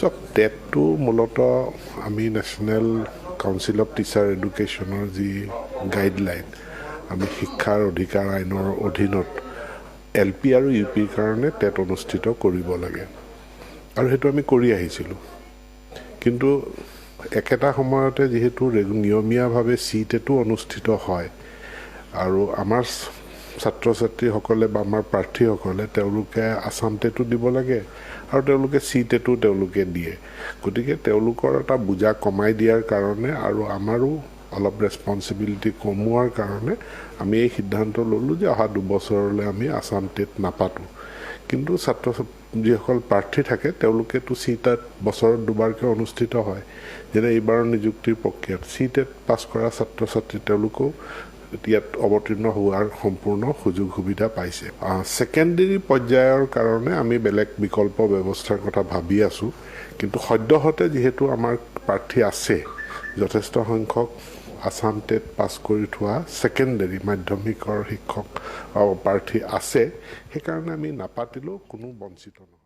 চাওক, টেটটো মূলতঃ আমি নেশ্যনেল কাউন্সিল অফ টিচাৰ এডুকেশ্যনৰ যি গাইডলাইন, আমি শিক্ষাৰ অধিকাৰ আইনৰ অধীনত এল পি আৰু ইউ পিৰ কাৰণে টেট অনুষ্ঠিত কৰিব লাগে আৰু সেইটো আমি কৰি আহিছিলোঁ। কিন্তু একেটা সময়তে যিহেতু নিয়মীয়াভাৱে চি টেটো অনুষ্ঠিত হয় আৰু আমাৰ ছাত্ৰ ছাত্ৰীসকলে বা আমাৰ প্ৰাৰ্থীসকলে তেওঁলোকে আছাম টেটো দিব লাগে আৰু তেওঁলোকে চি টেটো তেওঁলোকে দিয়ে, গতিকে তেওঁলোকৰ এটা বোজা কমাই দিয়াৰ কাৰণে আৰু আমাৰো অলপ ৰেচপনচিবিলিটি কমোৱাৰ কাৰণে আমি এই সিদ্ধান্ত ল'লোঁ যে অহা 2 বছৰলৈ আমি আছাম টেট নাপাতোঁ। কিন্তু ছাত্ৰ যিসকল প্ৰাৰ্থী থাকে, তেওঁলোকেতো চি টেট বছৰত দুবাৰকৈ অনুষ্ঠিত হয়। যেনে এইবাৰৰ নিযুক্তিৰ প্ৰক্ৰিয়াত চি টেট পাছ কৰা ছাত্ৰ ছাত্ৰী, তেওঁলোকেও ইয়াত অৱতীৰ্ণ হোৱাৰ সম্পূৰ্ণ সুযোগ সুবিধা পাইছে। ছেকেণ্ডেৰী পৰ্যায়ৰ কাৰণে আমি বেলেগ বিকল্প ব্যৱস্থাৰ কথা ভাবি আছোঁ। কিন্তু সদ্যহতে যিহেতু আমাৰ প্ৰাৰ্থী আছে যথেষ্ট সংখ্যক, আছাম টেট পাছ কৰি থোৱা ছেকেণ্ডেৰী মাধ্যমিকৰ শিক্ষক প্ৰাৰ্থী আছে, সেইকাৰণে আমি নাপাতিলেও কোনো বঞ্চিত নহয়।